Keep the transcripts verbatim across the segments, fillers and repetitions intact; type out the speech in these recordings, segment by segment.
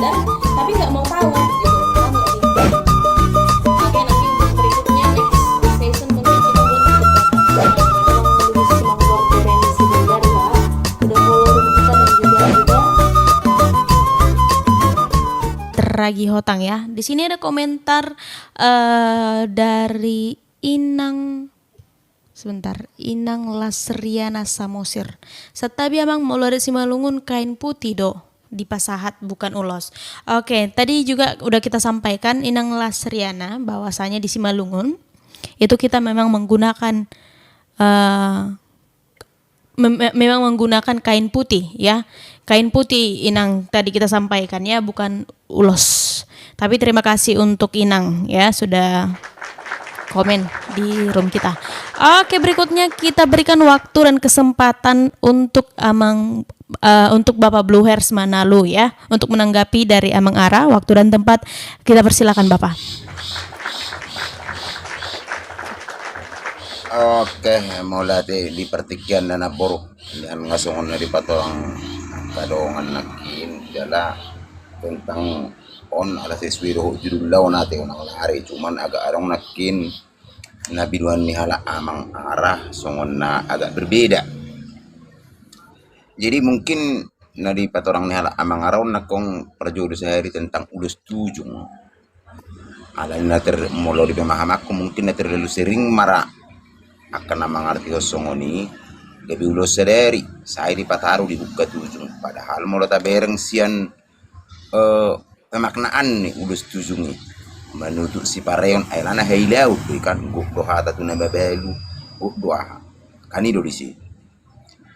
Tapi nggak mau tahu gitu. Paham nggak sih? Oke, nanti untuk berikutnya, next session mungkin kita buat untuk Bapak. Tolong lebih semangat dari si Bogar, ya. Udah follow room kita dan juga udah Teragi hotang ya. Di sini ada komentar eh, dari Inang, sebentar, Inang Lasriana Samosir. Santabi amang, molo adat Simalungun kain putih do dipasahat, bukan ulos. Oke, tadi juga udah kita sampaikan, Inang Lasriana, bahwasanya di Simalungun itu kita memang menggunakan eh, mem- memang menggunakan kain putih ya. Kain putih, Inang, tadi kita sampaikan ya, bukan ulos. Tapi terima kasih untuk Inang ya, sudah komen di room kita. Oke, berikutnya kita berikan waktu dan kesempatan untuk Amang eh, untuk Bapak Blue Hairs Manalu ya, untuk menanggapi dari Amang Ara. Waktu dan tempat kita persilakan, Bapak. Oke, mauliate di partingkian na namboru. Nian nga songon na dipatorang angka dongan nangkin, jala tentang on ala sesuai dohot judul laon ate unang lari, cuman agak adong nangkin na binuan ni halak Amang Ara songon na agak berbeda. Jadi mungkin na dipatorang ni halak Amang Ara on nangkon parjolo sahari tentang ulos tujung. Alani na ter molo di pemahamanku mungkin na terlalu sering mara angka na mangartihon songon i, gabe ulos sadari sai dipataru di buka tujung. Padahal molo tabereng sian eh, pemaknaan ni ulos tujung i, manutu sipareon, ai alana hailaon do i kan, gok do hata tu na mabalu, gok do aha. Kan i do disi.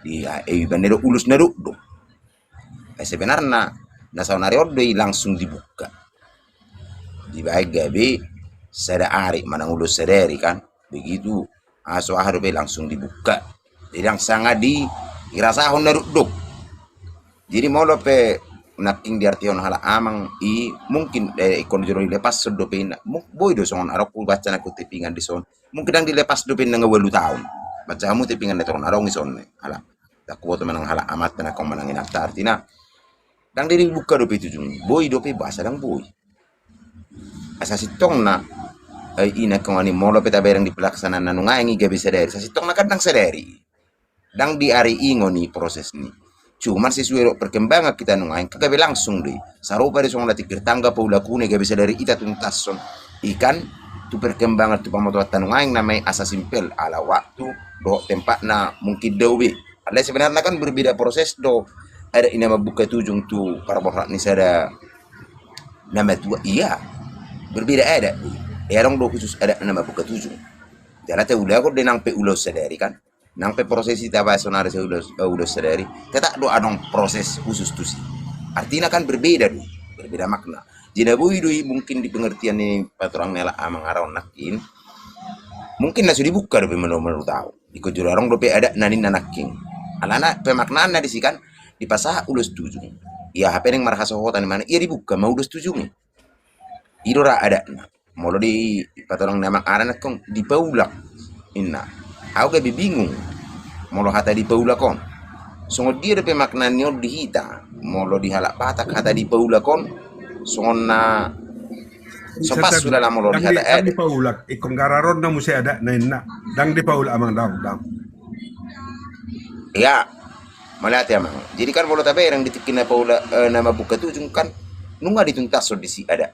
Di eh, ibaen na do ulos na dokdok. Eh, sebenarna na saonari on do i langsung dibuka. Dibaen gabe sada ari manang ulos sadari kan. Begitu, ah, so aha dope langsung dibuka. Jadi ndang sanga di irasahon na dokdok. Jadi molo pe nangkin diartihon halak Amang i mungkin eh, ingkon jolo dilapashon dope inna. Mu- Boi do songon adong hubaca nangkin tapingan dison. Mungkin ndang dilepas dope inna nga ualu taon. Baca hamu tapingan na toron adong i son. Halak. Ndang huboto manang halak amanta nangkon manang inanta artina. Ndang dibuka dope tujung. Boi dope boasa ndang boi. Asa sintongna eh, i nangkon ani molo pe tabereng di pelaksanaan na nuaeng i gabe sadari. Sasintongna kan ndang sadari. Ndang di ari i ngon i proses ni. Cuman sesuai dohot perkembangan hita nuaeng kan gabe langsung do i. Sarupa do songon na tingkir tangga paulakuna i gabe sadari i tatuntason. I kan tu perkembangan tu pamotoanta nuaeng nama i asa simpel ala waktu dohot tempatna mungkin dao be. Alai sebenarna kan berbeda proses do adat i na mambuka tujung tu parborhat ni sada na matua, ia berbeda adat do i. Ia adong do khusus adat na mambuka tujung. Jala taulahon do nang pe ulos sadari kan, nang pe proses i tabaen sonari sai ulos, eh, ulos sadari, tetap do adong proses khusus tusi. Artina kan berbeda do i, berbeda makna. Jadi na boi do i mungkin di pengertian ni patorang ni halak Amang Ara on nangkin. Mungkin na so dibuka dope menurut menurut au. Ingkon jolo adong dope adatna ninna nangkin. Alana pemaknaanna disi kan dipasahat ulos tujung. Ia hape naeng marhasohotan imana ia dibuka ma ulos tujung i. I do ra adatna. Molo di patorang ni Amang Ara nangkin dipaulak inna. Au gabe bingung molo hata dipaulak on. Songon dia dope makna ni on di hita molo di halak Batak hata dipaulak on songon na so pas sulala molo di hata adat. Dipaulak ingkon gararonna muse adatna inna. Ndang dipaulak amang daong daong. Ia mauliate amang. Jadi kan molo tabereng di tingki na paulak eh, na mambuka tujung kan nunga dituntason disi adat.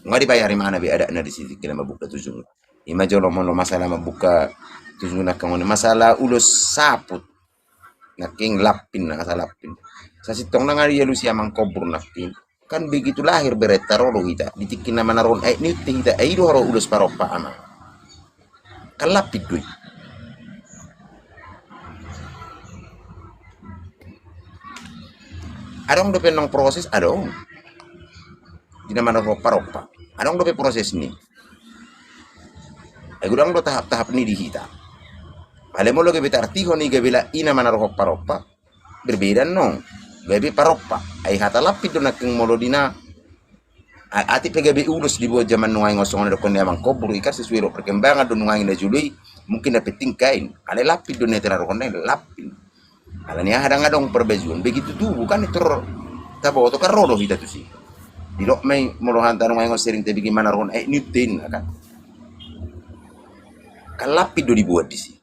Nunga dibayar imana be adatna disi tingki na mambuka tujung. Ima jolo molo masalah mambuka tujung nangkin on masalah ulos saput. Nangkin lappin na asa lappin. Sasintongna nga dialusi amang kobur nangkin. Kan begitu lahir berenta ro do hita di tingki na manaruhon aek ni unte hita ai do haro ulos parompa amang. Kan lappin do i. Adong dope nang proses adong. Di na manaruhon parompa adong dope proses ni. Ai godang do tahap-tahap ni di hita. Alai molo gabe taartihon i gabe la i na manaruhon parompa. Berbeda nong. Gabe parompa ai hata lappin do nangkin molo di na a- atik pe gabe ulos dibuat jaman nuaeng on songon na dokkon ni amang kobur i kan sesuai dohot perkembangan do nuaeng na jolo i. Mungkin na penting kain alai lappin do na teraruhon na i lappin. Alani aha ndang adong parbajuon begitu tubu kan tor taboto kan ro do hita tusi. Didok ma i molo hanta nunga ingot sering tabege manaruhon aek ni unta inna kan. Kan lampin do dibuat disi.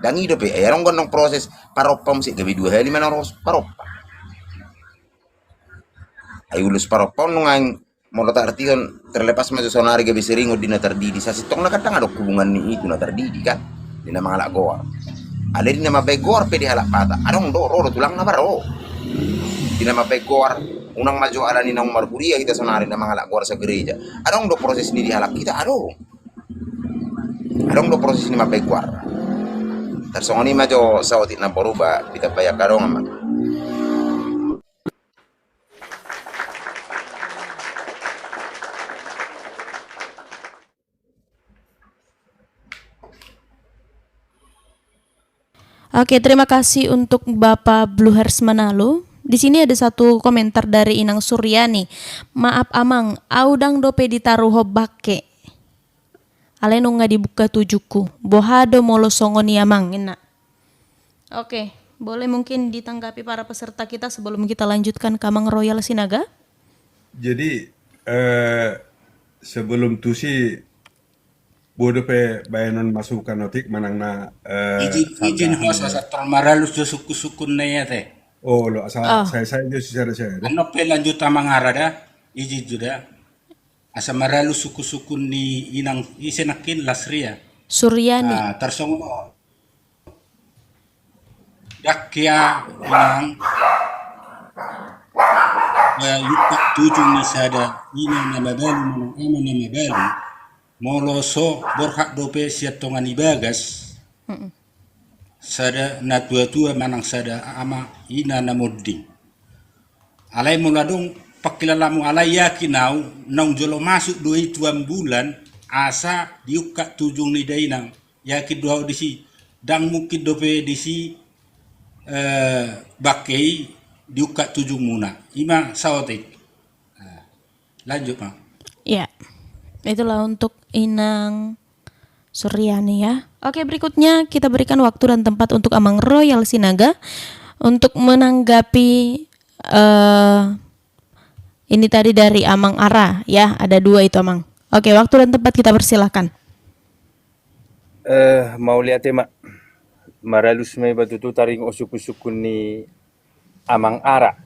Ndang i dope, ai adong gondang proses parompa muse gabe dua hali manaruhon parompa. Ai ulos parompa on nunga molo taartihon terlepas ma jo saonari gabe sering on di na tardidi, sasintongna kan ndang adong hubungan ni i tu na tardidi kan, di na mangalap goar. Alai di na mambaen goar pe di halak Batak adong do, ro do tulangna ba ro. Di na mambaen goar, unang ma jo alani naung marhuria hita saonari na mangalap goar sagereja, adong do proses ni di halak hita adong. Adong do proses ni mambaen goar. Tarsongon i ma jo saotik namboru ba, ditambai angka dongan ma. Oke, terima kasih untuk Bapak Bluehurst Manalo. Di sini ada satu komentar dari Inang Suryani. Maaf Amang, au ndang dope ditaruhon bangke. Alai nunga dibuka tujungku. Boha do molo songon i Amang, inna. Oke, boleh mungkin ditanggapi para peserta kita sebelum kita lanjutkan ke Amang Royal Sinaga? Jadi, eh, sebelum tusi, boi dope baenon masukan otik manang na, eh, izin, izin host, asa tor maralus jo sungkun-sungkunna i ate. Oh, lo, asa, oh, saya, saya jo sisada saya da. Annon pe lanjut Amang Ara da, izin jo da. Asa maralus sungkun-sungkun ni inang ise nangkin, Lasria? Suryani. Ah, tarsongon on. Dakkia inang, eh, iungkap tujung ni sada inang na mabalu manang ama na mabalu, molo so borhat dope sian tonga ni bagas, mm-mm, sada na tua-tua manang sada ama ina na monding. Alai molo adong pangkilalamu, alai yakin au naung jolo masuk do i tu ambulan asa diungkap tujung ni dainang. Yakin do au disi, ndang mungkin dope disi, eh, bangke i diungkap tujungmuna. I ma saotik. Nah, lanjut ma. Ya, itulah untuk Inang Suryani ya. Oke, berikutnya kita berikan waktu dan tempat untuk Amang Royal Sinaga untuk menanggapi, eh, ini tadi dari Amang Ara ya, ada dua itu Amang. Oke, waktu dan tempat kita persilakan. Eh, mauliate ma. Maralus ma iba tutu taringot sungkun-sungkun ni Amang Ara.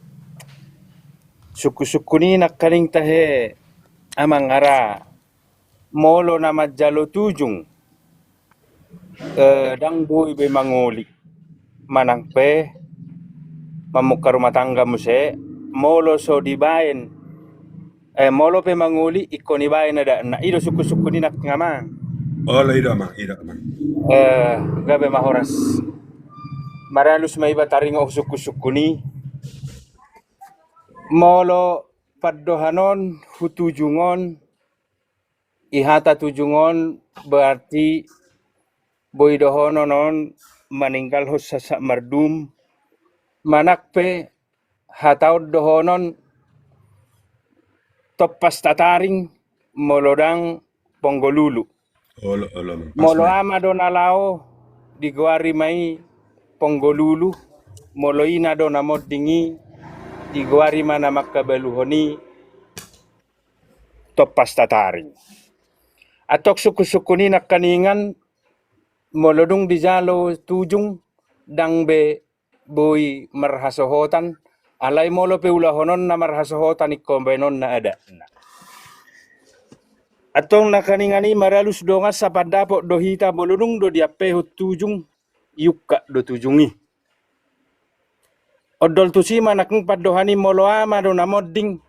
Sungkun-sungkun i nangkaning tahe Amang Ara. Molo na manjalo tujung, eh, ndang boi be mangoli. Manang pe mamungka rumah tangga muse, molo so dibaen, eh, molo pe mangoli, ingkon dibaen adatna. I do sungkun-sungkun i nangkin Amang. Olo, i do Amang, i do Amang. Eh, gabe ma horas. Maralus ma iba taringot sungkun-sungkun i. Molo pandohan on hu tujung on, i hata tujung on berarti boi dohonon on maninggalhon sasak mardum, manang pe hata on dohonon tompas tataring molo ndang ponggolulu. Olo, olo, Amang. Pas ma i. Molo ama do na laho, digoari ma i ponggolulu, molo ina do na monding i, digoari ma na mangkabaluhon i tompas tataring. Antong sungkun-sungkun i nangkaningan, molo dung dijalo tujung, ndang be boi marhasohotan, alai molo pe ulahononna marhasohotan ingkon baenonna adatna. Antong nangkaningan i maralus dongan, sapandapot do hita, molo dung do diampehon tujung, iungkap do tujung i. Ondol tusi ma nangkin pandohan i, molo ama do na monding,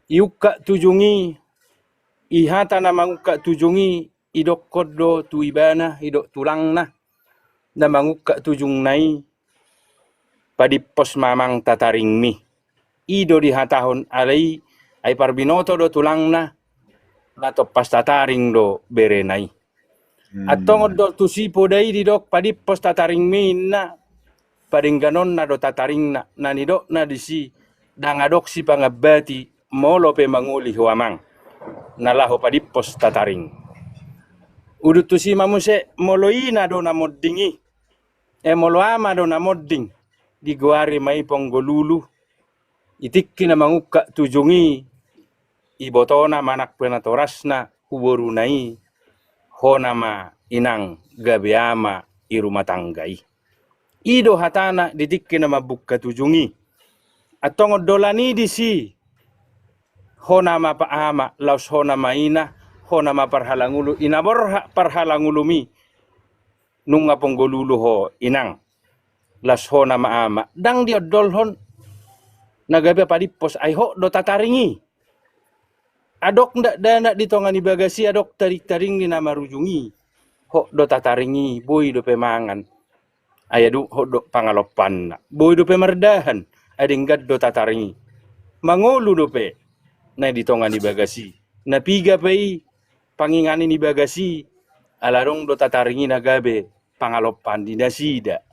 iungkap tujung i, i hata na mangungkap tujung i, idokkon do tu ibana, idok tulangna na mangungkap tujungna i, padimpos ma Amang tataringmi. I do dihatahon, alai ai parbinoto do tulangna, na tompas tataring do berena i. Hmm. Antong ondol tusi poda i didok padimpos tataringmi inna, padengganonna do tataringna, na nidokna disi, ndang adong sipangambati molo pe mangoli ho Amang, na laho padimpos tataring. Udut tusi ma muse, molo ina do na monding i, eh, molo ama do na monding, digoari ma i ponggolulu, I tingki na mangungkap tujung i, ibotona manang pe natorasna tu boruna i, hona ma inang gabe ama di rumah tangga i. I do hatana di tingki na mambuka tujung i. Antong ondolan i disi, hona ma ama, laos hona ma ina, hona ma parhalangulu, ina borhat parhalangulumi, nunga ponggolulu ho inang, laos hona ma ama, ndang diondolhon na gabe padimpos, ai hot do tataring i. Adong dakdanak di tonga ni bagas i, adong taringtaring ni na marujung i. Hot do tataring i, boi dope mangan, ai adong hot do pangalompanna, boi dope mardahan, ai denggan do tataring i. Mangolu dope na di tonga ni bagas i, na piga pe i panginganan ni bagas i, ala adong do tataring i na gabe pangalompan di nasida.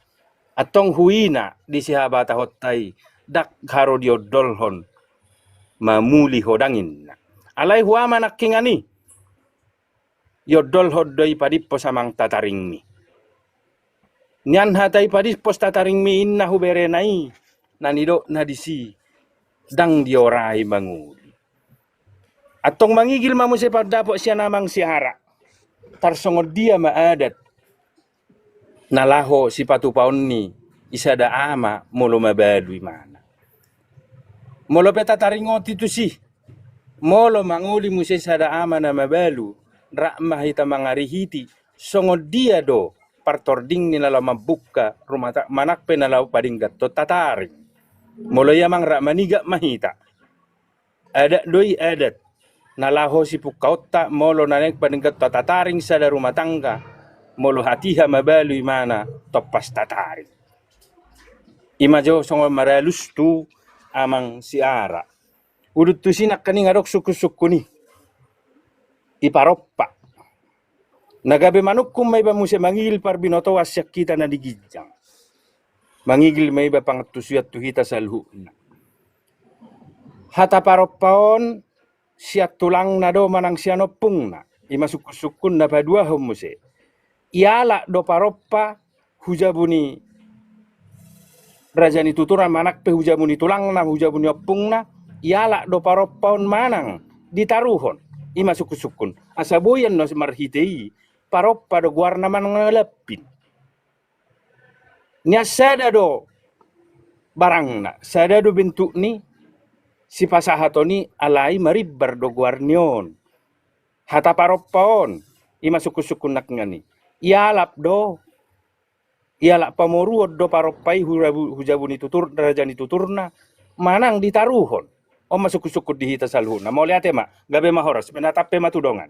Antong huina di sihabatahonta i, ndang haru diondolhon mamuli ho dang inna. Alai hu ama nangkiningan i, iondolhon do i padimpos amang tataringmi. Nian hata i padimpos tataringmi inna hu berena i, na nidokna disi, ndang diorai mangolu. Antong mangigil ma muse pandapot sian amang Siara. Tarsongon dia ma adat na laho sipatupaon ni sada ama molo mabalu imana? Molo pe tataringoti tusi, molo mangoli muse sada ama na mabalu, rap ma hita mangarihiti songon dia do partording ni na laho mambuka rumah ta-, manang pe na laho padengganhon tataring. Molo i amang, rap manigap ma hita. Adat do i, adat na laho sipungkaonta molo na naeng padengganhon tataring sada rumah tangga, molo hatiha mabalu imana tompas tataring. I ma jo songon maralus tu amang Siara. Udut tusi nangkiningan adong sungkunsungkun i, i parompa. Na gabe manungkun ma iba muse mangigil parbinotoan sian hita na di ginjang. Mangigil ma iba pangantusion tu hita saluhutna. Hata parompa on sian tulangna do manang sian ompungna? I ma sungkunsungkun na paduahon muse. Ialap do parompa hu jabu ni raja ni tuturna manang pe hu jabu ni tulangna, hu jabu ni ompungna, ialap do parompa on manang ditaruhon? I ma sungkunsungkun. Asa boi annon marhite i parompa do goarna manang na lampin. Nian sada do barangna, sada do bentuk ni sipasahaton i, alai marimbar do goar ni on. Hata parompa on, i ma sungkunsungkun nangkiningan i. Ialap do, ialap pamoruon do parompa i hu jabu, hu jabu ni tutur, raja ni tuturna, manang ditaruhon? On ma sungkunsungkun di hita saluhutna. Mauliate ma, gabe ma horas, pinatap pe ma tu dongan.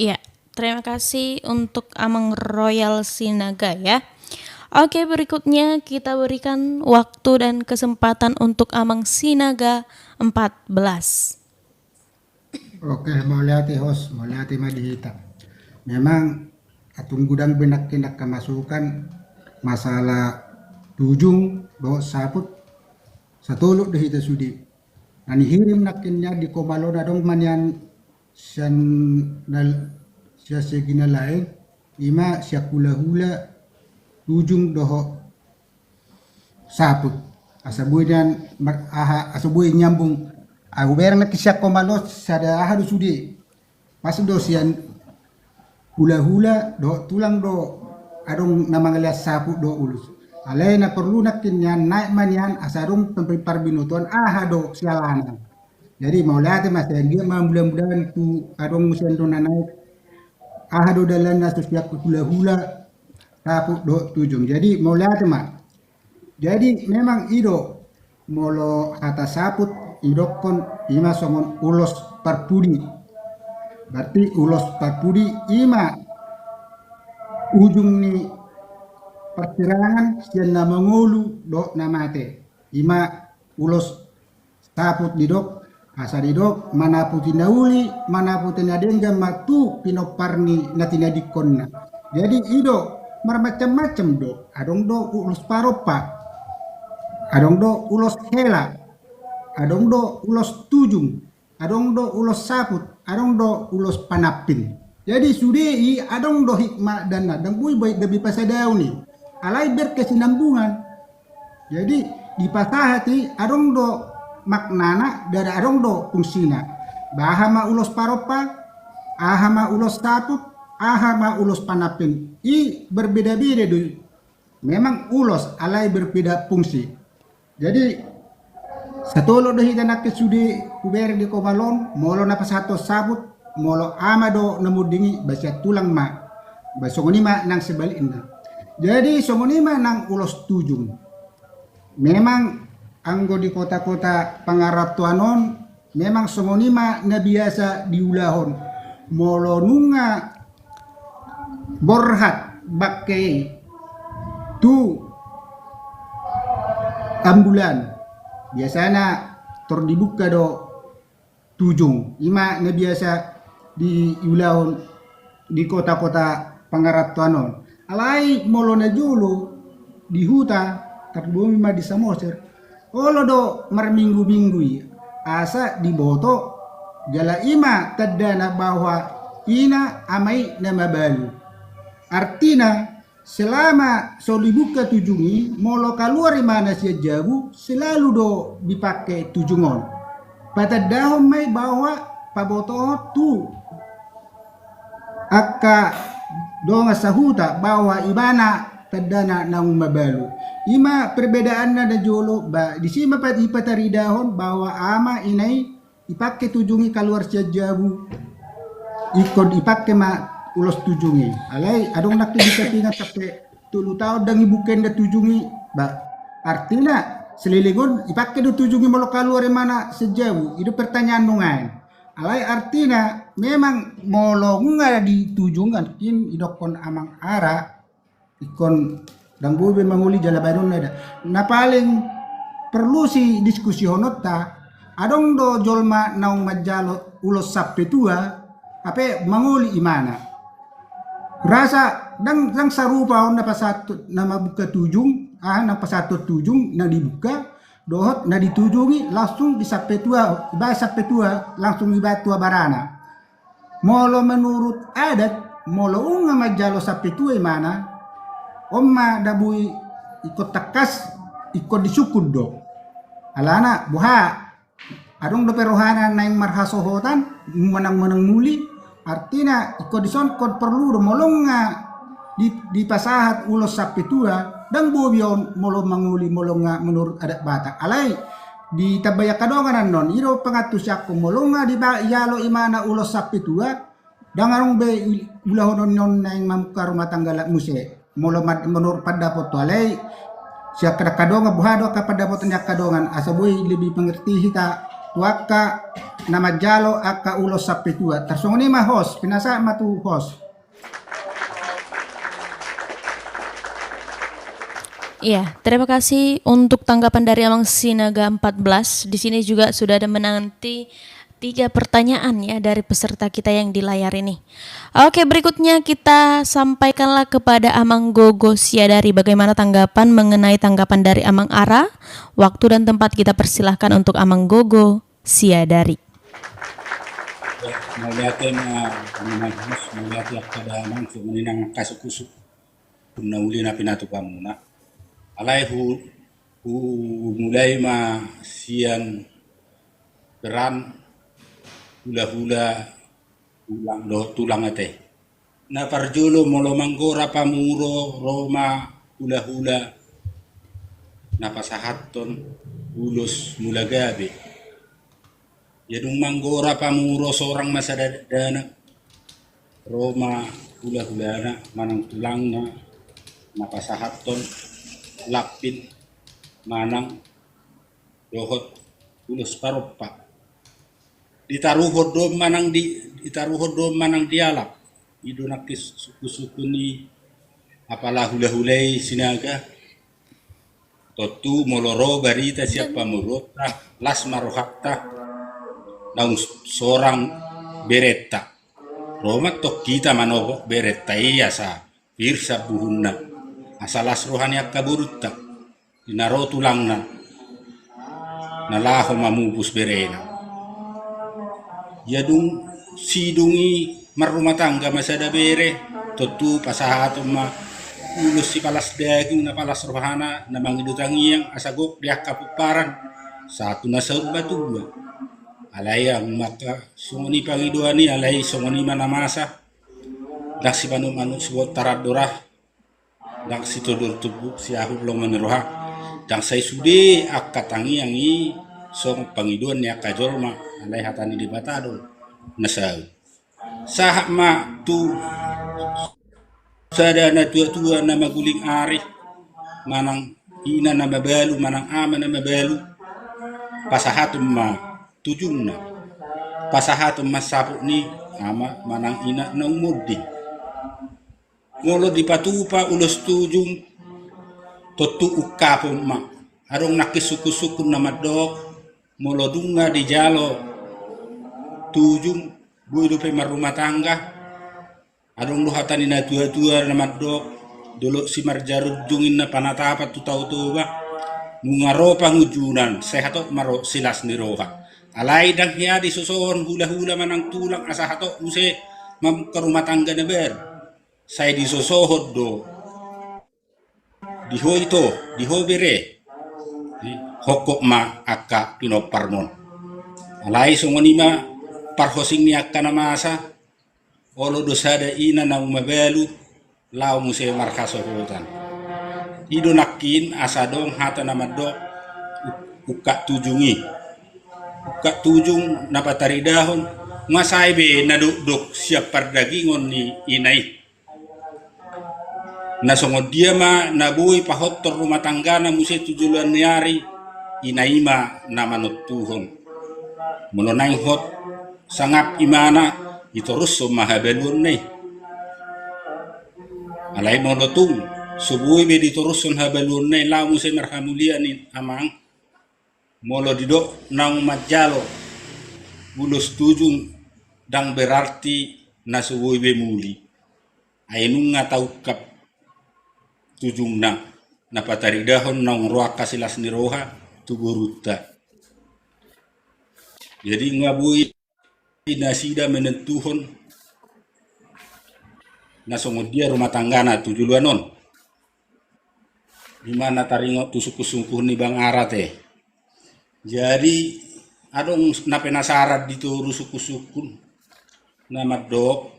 Iya, terima kasih untuk Amang Royal Sinaga ya. Oke, berikutnya kita berikan waktu dan kesempatan untuk Amang Sinaga empat belas. Oke, mauliate host, mauliate ma di hita. Memang, ah, tung godang be nangkin angka masukan masalah tujung dohot saput, satolop do hita sude. Na nihirim nangkin nian di Komalo, na adong ma nian sian na, sian segi na lain, i ma sian hulahula, tujung dohot saput. Asa boi nian mar-, aha, asa boi nyambung. Ahu bereng nangkin sian Komalo sada aha do sude. Pas do sian hulahula dohot tulang do adong na mangalean saput dohot ulos. Alai na porlu nangkin nian naek ma nian asa adong parbinotoan aha do sialana. Jadi mauliate ma, sai anggiat ma mudah-mudahan tu adong muse do na naek aha do dalanna so sian hulahula, saput dohot tujung. Jadi mauliate ma. Jadi memang i do, molo hata saput idokkon i ma songon ulos parpudi. Berarti ulos parpudi i ma ujung ni parsirangan sian na mangolu dohot na mate. I ma ulos saput didok, asa didok, manaputi na uli, manaputi na denggan ma tu pinompar ni na tinadingkonna. Jadi i do, marmacam-macam do, adong do ulos parompa, adong do ulos hela, adong do ulos tujung, adong do ulos saput, adong do ulos panampin. Jadi sude i adong do hikmatna, ndang boi, boi gabe pasadaon i. alai berkesinambungan. Jadi dipasahat i adong do maknana, ndada adong do fungsina. Ba aha ma ulos parompa, aha ma ulos saput, aha ma ulos panalpin, i berbeda-beda do i. Memang ulos alai berbeda fungsi. Jadi satolop do hita nangkin sude hubereng di komal on, molo na pasahathon saput, molo ama do na monding i, ba sian tulang ma. Ba songon i ma nang sebalikna. Jadi songon i ma nang ulos tujung. Memang anggo di kota-kota pangarantoan on, memang songon i ma na biasa diulahon. Molo nunga borhat bangke i tu ambulan, biasana tor dibuka do tujung. I ma na biasa diulahon di kota-kota pangarantoan on. Alai molo na jolo di huta, tarlumobi ma di Samosir, olo do marminggu-minggu i asa diboto, jala i ma tandana bahwa ina ama i na mabalu. Artina, selama so dibuka tujung i, molo kaluar imana sian jabu, selalu do dipake tujung on. Patandahon ma i bahwa pabotohon tu angka dongan sahuta bahwa ibana tandana naung mabalu. I ma perbedaanna na jolo, ba disi ma pat-, dipataridahon bahwa ama ina i dipake tujung i kaluar sian jabu, ingkon dipake ma ulos tujung i. Alai adong nangkin di Sipingan sampe tolu taon ndang dibuka enda tujung i. Ba artina saleleng on dipake do tujung i molo kaluar imana sian jabu. I do pertanyaan nuaeng. Alai artina memang molo nunga ditujung, nangkin didokkon amang ara, ingkon ndang boi be mangoli jala baenonna da. Na paling perlu sidiskusihononta, adong do jolma naung manjalo ulos sampetua, hape mangoli imana. Rasa ndang, ndang sarupa on na pasahat, na mambuka tujung, ah, na pasahat tujung, na dibuka, dohot na ditujung i langsung di sampetua, dibaen sampetua, langsung dibaen tu abarana. Molo menurut adat, molo nunga manjalo sampetua imana, on ma da boi ingkon tangkas, ingkon disungkun do. Alana, boha, adong dope rohana naeng marhasohotan, manang-manang muli, artina ingkon dison ingkon porlu do, molo nunga di, dipasahat ulos sampetua, ndang boi be on molo mangoli, molo nunga menurut adat Batak. Alai ditambai angka dongan annon, i do pangantusianku, molo nunga diba-, dijalo imana ulos sampetua, ndang adong be ulahonon on naeng mamungka rumah tangga lak muse. Molo mad-, menurut pandapot tu alai, sian angka dongan, boha do angka pandapot ni angka dongan, asa boi lebih mengerti hita tu angka na manjalo angka ulos sampetua. Tarsongon i ma host, pinasahat ma tu host. Iya, terima kasih untuk tanggapan dari Amang Sinaga empat belas. Di sini juga sudah ada menanti tiga pertanyaan ya dari peserta kita yang di layar ini. Oke, berikutnya kita sampaikanlah kepada Amang Gogo Siadari bagaimana tanggapan mengenai tanggapan dari Amang Ara. Waktu dan tempat kita persilahkan untuk Amang Gogo Siadari. Ya, mauliate ma, mauliate kepada Amang, cuma ini nang kasuk-kusuk. Punna uli na pinatupa muna. Alai hu, hu mulai ma sian peran hula-hula tulang dohot tulang ate. Na parjolo molo manggora pamuro ro ma hula-hula na pasahathon ulos mula gabe. Ia dung manggora pamuro sorang ma sada dakdanak, ro ma hula-hulana manang tulangna na pasahathon lampin manang dohot ulos parompa. Ditaruhon do manang di, ditaruhon do manang dialap. I do nangkin sungkun-sungkun ni apala hula-hula i Sinaga. Tontu molo ro barita sian pamoruonta, las ma rohanta naung sorang berenta. Ro ma tong hita manopot berenta i asa pir sambuhunna, asa las roha ni angka borunta. Di na ro tulangna na laho mamupus berena. Ia dung sidung i marrumah tangga ma sada bere, tontu pasahaton ma ulos sipalas daging na palas rohana na mangido tangiang asa gok di angka pomparan sahat tu na saur matua. Alai angka songon i pangidoan i, alai songon i ma na masa. Ndang simanuk-manuk sibontar andorang, ndang sitodor tubu siahut lomo ni roha. Ndang sai sude angka tangiang i songon pangidoan ni angka jolma, alai hata ni Debata do na saut. Sahat ma tu sada natua-tua na maguling ari, manang ina na mabalu, manang ama na mabalu, pasahaton ma tujungna, pasahaton ma saput ni ama manang ina na umonding. Molo dipatupa ulos tujung, tontu ungkapon ma. Adong nangkin sungkun-sungkun na mandok, molo dung na dijalo tujung, boi dope marrumah tangga. Adong do hata ni natua-tua na mandok, dolok simarjarunjung inna panatapan tu Tao Toba. Nunga ro pangunjunan, sai hatop ma ro silas ni roha. Alai ndang hea disosohon hula-hula manang tulang asa hatop muse mambuka rumah tangga na baru. Sai disosohon do di ho ito, di ho bere. Hohom ma angka pinomparmon. Alai songon i ma parhosing ni angka na masa, olo do sada ina na mabalu laho muse marhasohotan. I do nangkin asa adong hata na mandok, ungkap tujung i. Ungkap tujung na pataridahon, nga sae be na dokdok sian pardagingon ni ina i. Na songon dia ma na boi pahotton rumah tanggana muse tu joloan ni ari, ina i ma na manontuhon. Molo naeng hot sangap imana, ditorushon ma habaluonna i. Alai molo tung so boi be ditorushon habaluonna i laho muse marhamulian i, amang, molo didok naung manjalo ulos tujung, ndang berarti na so boi be muli. Ai nunga taungkap tujungna, na pataridahon naung ro angka silas ni roha tu borunta. Jadi nga boi nasida menentuhon na songon dia rumah tanggana tu joloan on. Ima na taringot tu sungkun-sungkun ni Bang Ara te. Jadi adong na penasaran di toru sungkun-sungkun na mandok,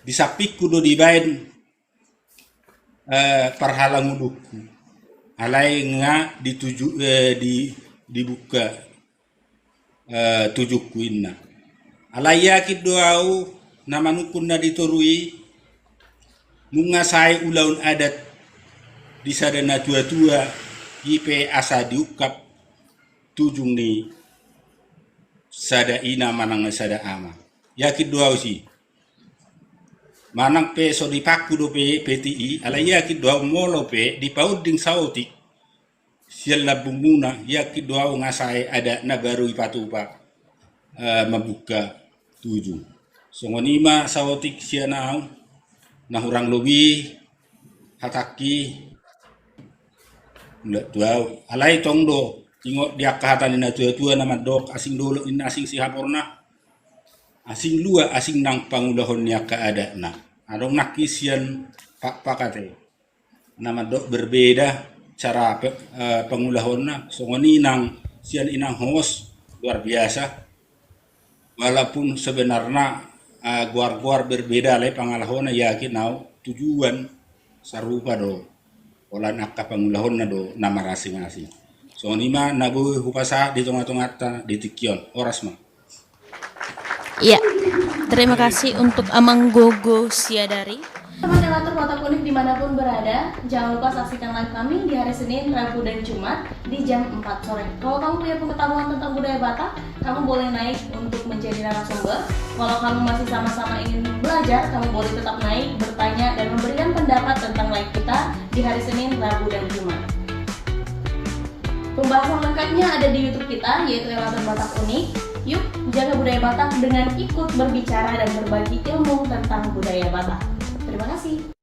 di sampingku do dibaen eh, parhalangulungku. Alai nga dituju, eh, di, dibuka, eh, tujungku inna. Alai yakin do au na manungkun na di toru i, nunga sae ulaon adat di sada natua-tua, i pe asa diungkap tujung ni sada ina manang sada ama. Yakin do au si. Manang pe so dipangku dope peti i, alai yakin do au molo pe dipaunding saotik sian lambungmuna, yakin do au nga sae adat na baru dipatupa, eh, mambuka tujung. Songon i ma saotik sian au, na hurang lobi hatangki. Mula tu au, alai tong do, ingot di angka hata ni natua-tua na mandok, asing dolok inna asing sihaporna, asing lua asing nang pangulahon ni angka adatna. Adong nangkin sian pakpak ate na mandok berbeda cara pe-, eh, pangulahonna, songon i nang sian inang hos, luar biasa. Walaupun sebenarna, eh, goar-goar berbeda, alai pangalahona yakin au tujuan sarupa do. Holan angka pangulahonna do na marasing-asing. Songon i ma na boi hupasahat di tonga-tonganta di tingki on. Horas ma. Iya. Terima kasih untuk Amang Gogo Siadari. Teman Elator Batak Unik dimanapun berada, jangan lupa saksikan live kami di hari Senin, Rabu, dan Jumat di jam empat sore. Kalau kamu punya pengetahuan tentang budaya Batak, kamu boleh naik untuk menjadi narasumber. Kalau kamu masih sama-sama ingin belajar, kamu boleh tetap naik, bertanya, dan memberikan pendapat tentang live kita di hari Senin, Rabu, dan Jumat. Pembahasan lengkapnya ada di YouTube kita, yaitu Elator Batak Unik. Yuk, jaga budaya Batak dengan ikut berbicara dan berbagi ilmu tentang budaya Batak. Terima kasih.